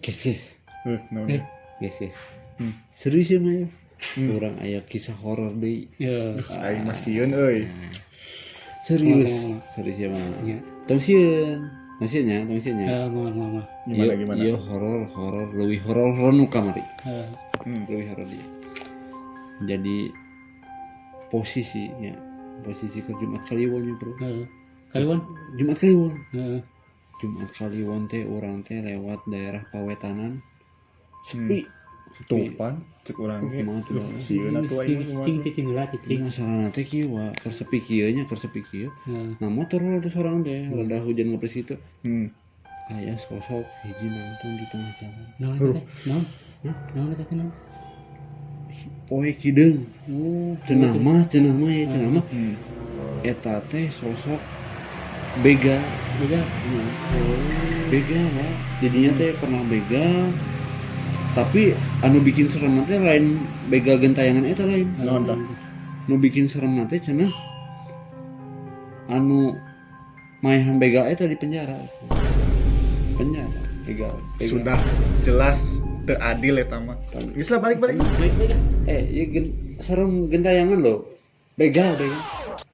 Geus. Naon? Eh. Geus. Hmm. Serius ya mah ya. Hmm. Urang aya kisah horor deui. Ya. Aing mah sieun euy. Serius. Ngomong. Serius ya mah. Ya. Tong sieun. Tong sieun nya, tong sieun nya. Ya, ngomong ngomong. Gimana Ieu- gimana? Ieu horor horor leuwih horor horor nu kamari. Eh, Leuwih horor dia. Jadi posisi ya, posisi ke Jumat Kliwon ya, Bro. Eh, Kliwon. Jumat Kliwon. Heeh. Jumat Kliwon teh urang teh lewat daerah Pawetanan. Sepi. Sepi. Tuh pan cek urang ge. Kumaha tuh, Duh, Bang? sieun atuh aing mah Cicing kumaha. cicing lah Ini cicing. masalahna teh kieu wa, keur sepi kieu nya, keur sepi kieu. Heeh. Nah, motor rada sorang teh, rada hujan ngepres gitu. Hmm. Aya sosok hiji nangtung di tengah jalan. Naon Aduh. teh? Naon? Hah? Naon teh naon? Poe hideung. Oh, Cenah mah ya, cenah mah eta teh sosok begal. Begal. Iya. Begal lah. Jadinya teh pernah begal. Tapi anu bikin serem teh lain begal gentayangan eta lain. Naon tah? Nu bikin serem teh cenah anu maehan begal eta di penjara. Penjara, begal, begal. Sudah jelas teu adil eta mah. Geus lah balik balik. Baik baik. Eh, ya serem gentayangan loh. Begal, begal.